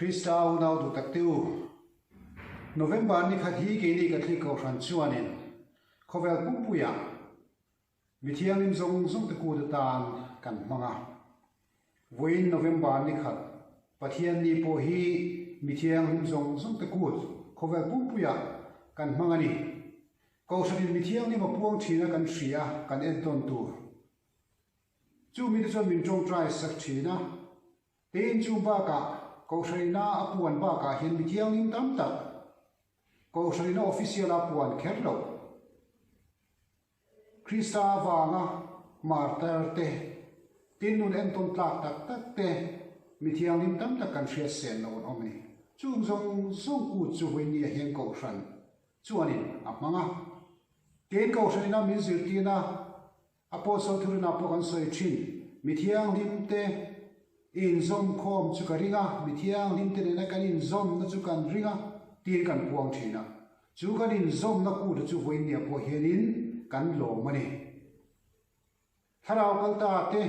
Krista unau duh tak te u, November ni khat hi keini Catholic Kohhran chuanin khawvel pumpuiah mi thianghlim zawng zawng te kut atan kan hmang a. Vawiin November ni khat Pathian ni pawh hi mi thianghlim zawng zawng te kut khawvel pumpuiah kan hmang a ni. Kohhranin mi thianghlim a puang thin a kan hria kan entawn tur. Chu mite chuan min tawngtai sak thin a, tin chu bakah Kohhranina a puan bakah hian mi thianghlim tam tak Kohhranina official a puan kher lo. Krista avanga martar te, tin nun entawn tlak tak tak te, mi thianghlim tam tak kan hriat sen lo an awm a ni. Chung zawng zawng kut chu vawinia hian Kohhran chuanin a hmang a, tin Kohhranina min zirtirna Apostle Thurina pawh kan sawi thin, Mi thianghlimte inzawm khawm chu ka ring a, mi thianghlimte nena kan inzawmna chu kan ring a, tiin kan puang thin a. Chu kan inzawmna kuta chu vawinia pawh hianin kan lawm a ni. Thlarau kalta te,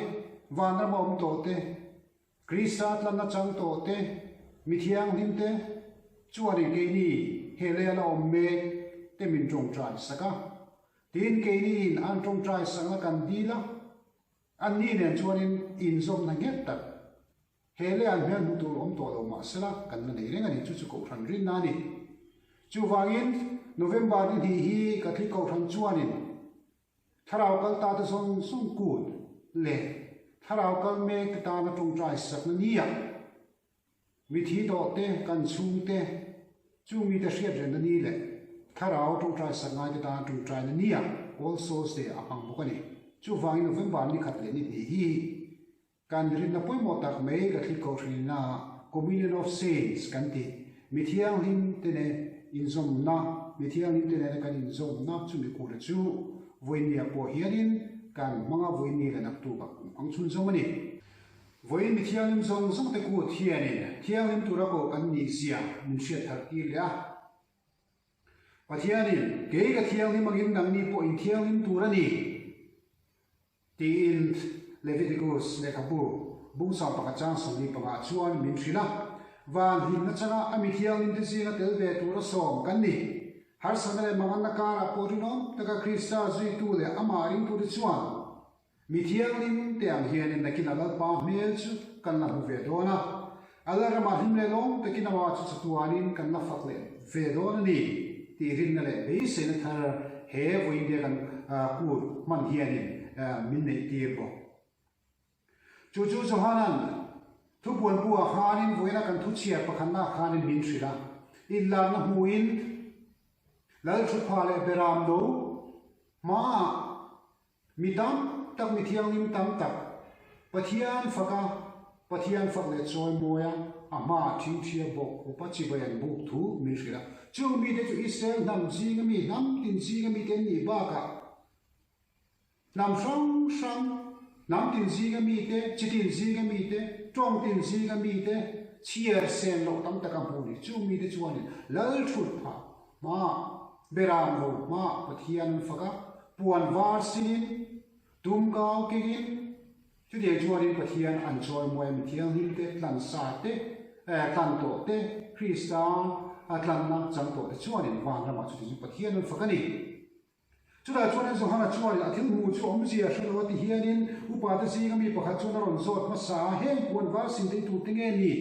vanrama awm tawh te, Krista tlanna chang tawh te, mi thianghlimte chuanin keini he leia la awm mek te min tawngtai sak a. Tin, keiniin an tawngtai sakna kan dil a, anni nen chuanin inzawmna nghet tak he leia an hmel hmuh tur awm tawh lo mah sela kan la nei reng a ni. Chu chu Kohhran rinna a ni. Chuvangin, November ni hnih hi Catholic Kohhran chuanin Thlarau kal ta te zawng zawng kut leh thlarau kal mek te tana tawngtai sakna nia mithi tawh te kan chhung te chung mite hriat rengna ni leh thlarau tawngtai sak ngai te tana tawngtaina nia All Souls Day a hmang bawk a ni. Chuvangin November ni khat leh ni hnih hi Kan rinna pawimawh tak mai ka thli kohhrinna Communion of Saints kan tih, mi thianghlim te nen inzawmna, mi thianghlim te nena kan inzawmna chumi kura chu vawinia pawh hianin kan hmang a, vawinia leh naktukah kan hmang chhunzawm a ni. Vawiin mi thianghlim zawng zawng te kut hianin thianghlim tura koh kan nih zia min hriat thar tir leh a. Pathianin, Kei ka thianghlim angin nangni pawh inthianghlim tur a ni. Tiin Leviticus lehkhabu bungsang pakhat chang sawmli pangah chuan min hrilh a, Van hlimna changa a mi thianghlimte zinga tel ve tura sawm kan ni. Harsatna leh manganna karah pawh rinawm taka Krista zuitu leh amah ringtute chuan mi thianghlimte ang hianin nakinah Lalpa hmel chu kan la hmu ve dawn a, a Lalramah hlim leh lawm takin amah chu chatuanin kan la fak leh ve dawn a ni tih rinna leh beiseina thar he vawiin kan kut hman hianin min neih tir bawk. Chu chu Johanan thupuan buah khanin vawiina kan thuchhiar pakhatna khanin min hrilh a, inlarna hmuin Lalthutpha leh Beram no hmaah Mi tam tak, mi thianghlim tam tak, Pathian faka, Pathian fak leh chawimawi a, a hmaah thingthia bawk upa chibai an buk thu min hrilh a. Chung mite chu Israel hnam zinga mi, hnam tin zinga mite an nih bakah hnam hrang hrang, hnam tin zinga mite, chi tin zinga mite, tawng tin zinga mite chhiar sen loh tam tak a hmuh ni. Chung mite chuanin Lal thut phah hmaah Beram lo hmaah Pathian an fak a, puan var sinin, tum kau kengin, chutiang chuanin Pathian an chawimawi a, mi thianghlim te, tlansa te, tlan tawh te, Krista a tlanna chang tawh te chuanin vanramah chutiang chu Pathian an fak a ni. Chutah chuanin Johana chuanin a thil hmuh chu awmzia hre lo a ti hianin upate zinga mi pakhat chuan a rawn zawt hmasa a, Heng puan var sin tei tur te nge ni?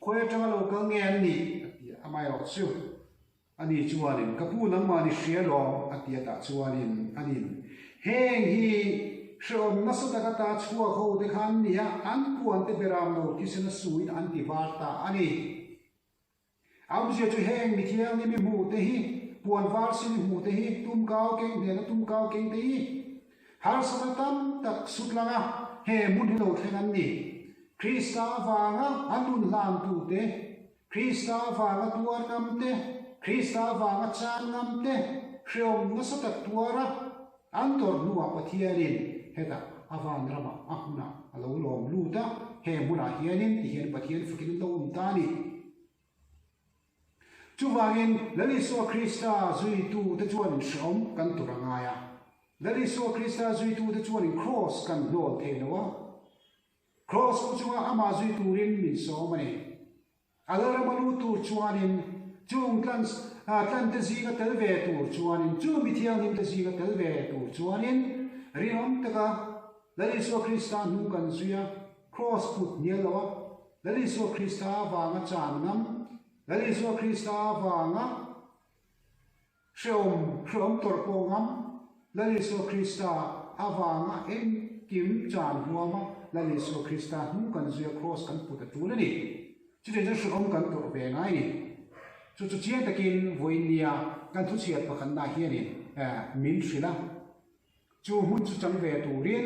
Khawi atanga lo kal nge an nih? a ti a, amaherawh chu ani chuanin, Ka pu nangmah ni hria lawm a ti a tah chuanin anin, Heng hi hrehawm nasa taka ta chhuak ho te kha an ni a, an puan te beram lo thisen a suin an ti var ta a ni. Awmzia chu heng mi thianghlim i hmuh te hi, puan var sin i hmuh te hi, tum kau keng hnena tum kau keng te hi harsatna tam tak sut langa he hmun hi lo thleng an ni. Krista avanga a nun hlan tu te, Krista avanga tuar ngam te, Krista avanga chan ngam te hreawm nasa tak tuara an tawrh hnuah Pathianin hetah a vanramah a hmunah a lo lawm lut a, he hmunah hianin tihian Pathian fakin an lo awm ta a ni. Chuvangin, Lal Isua Krista zuitute chuanin hrehawm kan tur a ngai a. Lal Isua Krista zuitute chuanin Kraws kan hnawl thei lo a. Kraws pu chunga amah zui turin min sawm a ni. A lalrama lut tur chuanin chung tlan tlante zinga tel ve tur chuanin, chung mi thianghlimte zinga tel ve tur chuanin rinawm taka Lal Isua Krista hnung kan zui a, Kraws put hnial lo a, Lal Isua Krista avanga chan ngam, Lal Isua Krista avanga Hreawm, hreawm tawrh pawh ngam, Lal Isua Krista avanga engkim chan huama Lal Isua Krista hnung kan zuia Kraws kan put a tul a ni. Chutiang chuan hreawm kan tawrh ve ngai ni. Chu chu chiang takin vawiin nia kan thuchhiat pakhatna hianin min hrilh a. Chu hmun chu chang ve turin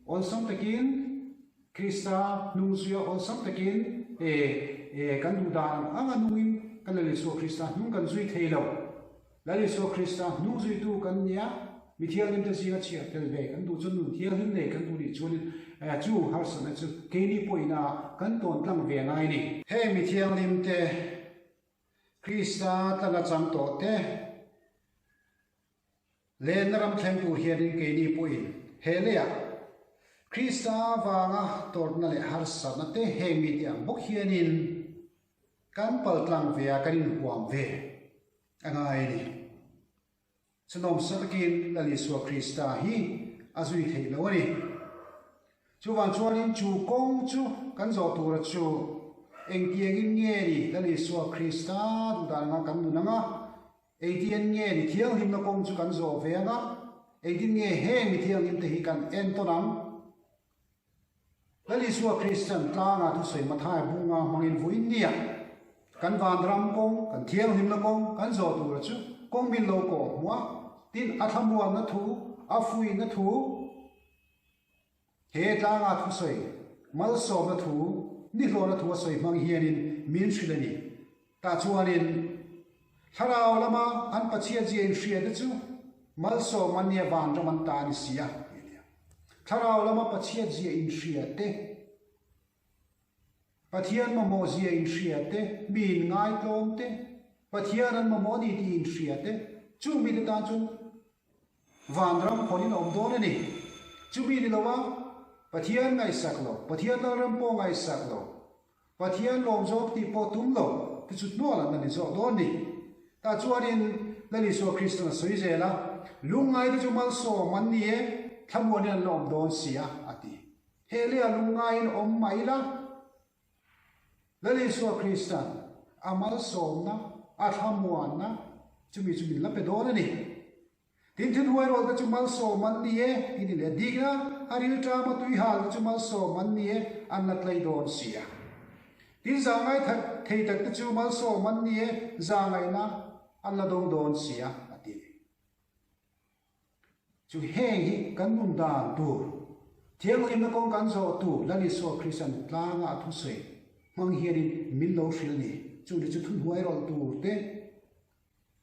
awlsam takin Krista hnung zuia awlsam takin kan duh dan ang anga nungin kan Lal Isua Krista hnung kan zui thei lo. Lal Isua Krista hnung zuitu kan nia, mi thianghlimte zinga chhiar tel ve kan duh chuan nun thianghlim nei kan duh nih chuanin chu harsatna chu keini pawhina kan tawn tlang ve ngai a ni. Heng mi thianghlimte Krista tlanga chang tawhte, Lenna ram thleng tur hianin keini pawhin he leiah Krista avanga tawrhna leh harsatna te heng mite ang bawk hianin kan paltlang ve a, kan inhuam ve a ngai a ni. Chunawmsa takin Lal Isua Krista hi a zui theih lo a ni. Chuvang chuanin chu kawng chu kan zawh tura chu engtiangin nge ni Lal Isua Krista duhdan anga kan nun anga Engtin nge ni thianghlimna kawng chu kan zawh ve ang a? Engtin nge heng mi thianghlimte hi kan entawn ang? Lal Isua Kristian tlanga thusawi Mathaia bunga hmangin vawiin nia kan vanram kawng, kan thianghlimna kawng kan zawh tura chu kawng min lo kawh hmuh a, tin a thlamuanna thu, a fuihna thu, He tlanga thusawi malsawmna thu nihlawhna thu a sawi hmang hianin min hrilh a ni. Tah chuanin thlarau lama an Pathian zia inhriate chu malsawm an nia vanram an ta a ni si a tih a ni a. Thlarau lama Pathian zia inhriate, Pathian mamawh zia inhriate, mi inngaitlawmte, Pathian an mamawh a ni tih inhriate, chung mite tan chuan Vanram phawnin a awm dawn a ni. Chumi ni loa Pathian ngaihsak lo, Pathian Lalram pawh ngaihsak lo, Pathian lawm zawk tih pawh tum lo te chu hnual an la ni zawk dawn ni. Tah chuanin Lal Isua Kristan a sawi zel a, Lungngaite chu malsawm an ni e, thlamuanin an la awm dawn si a, a ti. He leiah lungngaiin awm mah ila, Lal Isua Kristan a malsawmna, a thlamuanna chumi chu min la pe dawn a ni. Tin, thilhuai rualte chu malsawm an ni e tih ni leh dikna a rilṭama tuihal te chu malsawm an ni e an la tlai dawn si a. Tin, zahngai thei tak te chu malsawm an ni e zahngaihna an la dawng dawn si a, a ti. Chu heng hi kan nun dan tur, thianghlimna kawng kan zawh tur Lal Isua Kristian tlanga a thusawi hmang hianin min lo hrilh a ni. Chungte chu thuhnuai rawlh tur te,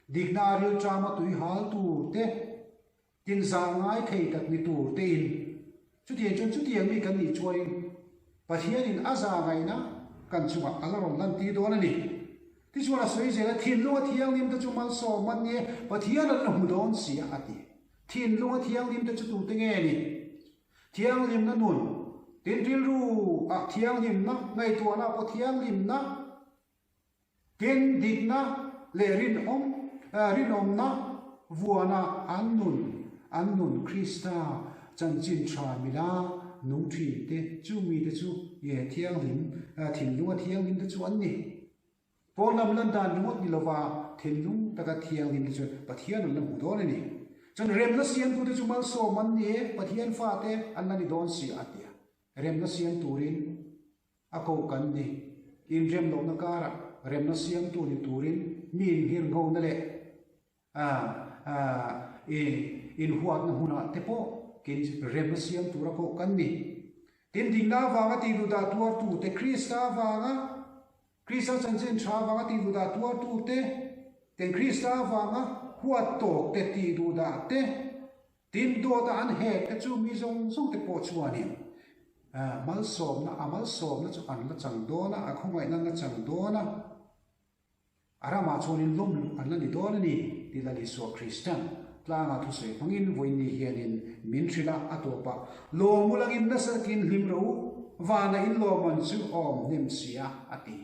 dikna a rilṭama tui hal tur te, tinzah ngai thei tak ni tur tein Chutiang chuan chutiang mi kan nih chuanin Pathianin a za ngaihna kan chungah a la rawn lantir dawn a ni. Tichuan a sawi zel a, Thinlunga thianghlim te chu malsawm an ni e, Pathian an la hmu dawn si a, a ti. Thinlunga thianghlim te chu tute nge ni? Thianghlimna nun, tin rilru ah thianghlimna, ngaihtuahna ah pawh thianghlimna, Tin, dikna leh rinawm, rinawmna vuana an nun, an nun Krista chanchin tha mila nung thin te, chu mite chu thianghlim, thinlunga thianghlim te chu an ni. Pawn lam lan dan ringawt ni lova thinlung taka thianghlim te chu Pathian an la hmu dawn a ni. Chuan remna siamtute chu malsawm an ni e, Pathian fate an la ni dawn si a ti a. Remna siam turin A koh kan ni. Inrem lohna karah remna siamtu ni turin mi inhirnghona leh inhuatna hmunah te pawh kin remna siam tura koh kan ni. Tin, dikna avanga tihduhdah tuartute, Krista avanga, Krista chanchin tha avanga tihduhdah tuartute, tin Krista avanga huat tawkte tihduhdah te, Tin, dawta an hek te chu mi zawng zawng te pawh chuanin malsawmna, a malsawmna chu an la chang dawn a, a khawngaihna an la chang dawn a, a ramah chuanin lawm luh an la ni dawn a ni tih Lal Isua Kristian tlanga thusawi hmangin vawiinni hianin min hrilh a, a tawpah lawm ulangin nasa takin hlim ro u, vana in lawm an chu awm hnem si a, a ti.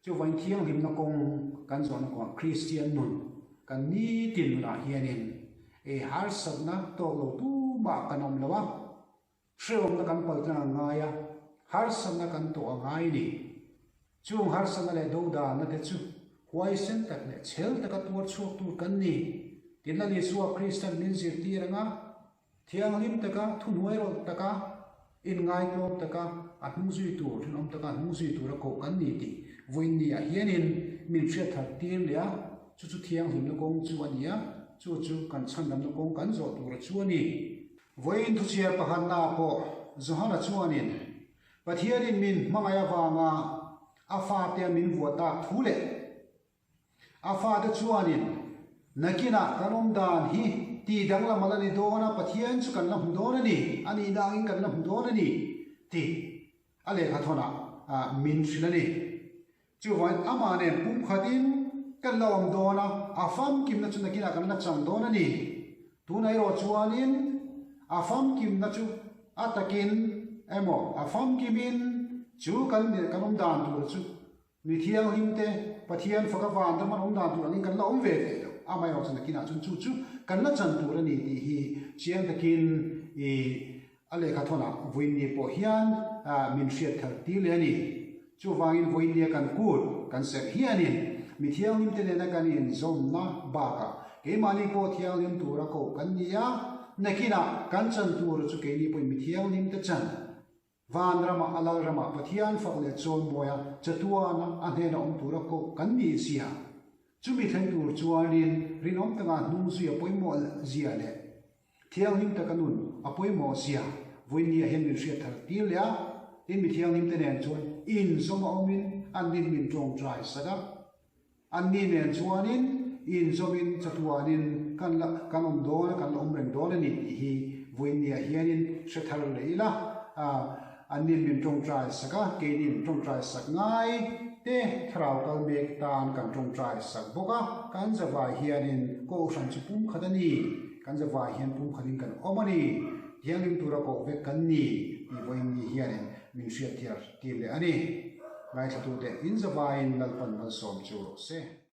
Chuvangin thianghlimna kawng kan zawhna kawngah Kristian nun kan nitin nunah hianin ei harsatna tawk lo tumah kan awm lo a, hrehawmna kan paltlang a ngai a, harsatna kan tawh a ngai a ni. Chung harsatna leh dodanna te chu huaisen tak leh chhel taka tuar chhuak tur kan ni. Tin, Lal Isua Kristan min zirtir anga Thianghlim taka, thuhnuai rawlh taka, inngaitawp taka, a hnung zui tur, rinawm taka a hnung zui tura koh kan ni tih vawiinniah hianin min hriat that tir leh a, chu chu thianghlimna kawng chu a ni a, chu chu kan chhandamna kawng kan zawh tura chu a ni. Vawiin thuchhiar pakhatnaah pawh Johana chuanin Pathianin min hmangaih avanga a fatea min vuah tak thu leh A fate chuanin, Nakinah kan awm dan hi tih danglam a la ni dawn a, Pathian chu kan la hmu dawn a ni, a nihna angin kan la hmu dawn a ni, tih a lehkhathawnah min hrilh a ni. Chuvangin amah nen pumkhatin kan la awm dawn a, a famkimna chu nakinah kan la chang dawn a ni. Tunah erawh chuanin a famkimna chu a takin emaw a famkimin chu kan awm dan tur chu Mi thianghlim te, Pathian faka van ram an awm dan tur angin kan la awm ve ve lo. Amaherawh chu nakinah chuan chu chu kan la chan tur a ni tih hi chiang takin i a lehkhathawnah vawiinni pawh hian min hriat thar tir leh a ni. Chuvangin vawiinnia kan kut kan serh hianin mi thianghlim te nena kan inzawmna bakah keimahni pawh thianghlim tura koh kan ni a, nakinah kan chan tur chu keini pawhin mi thianghlim te chan Van ramah a lal ramah Pathian fak leh chawnmawia chatuana a hnena awm tura koh kan nih zia. Chumi thleng tur chuanin rinawm taka hnung zui a pawimawh zia leh thianghlim taka nun a pawimawh zia vawiinniah hian min hriat thar tir leh a, tin mi thianghlim te nen chuan inzawm a awmin an nin min tawngtai sak a. Anni nen chuanin inzawmin chatuanin kan la kan awm dawn a, kan la awm reng dawn a ni tih hi vawiinniah hianin hre thar leh ila. Anni min tawngtai sak a, keini min tawngtai sak ngai te thlarau kal mek tan kan tawngtai sak bawk a, kan zavai hianin Kohhran chu pumkhat a ni, kan zavai hian pumkhatin kan awm a ni, thianghlim tura koh vek kan ni tih vawiinni hianin min hriatthiar tir leh a ni. Ngaithlatute in zavaiin Lalpan malsawm chu rawh se.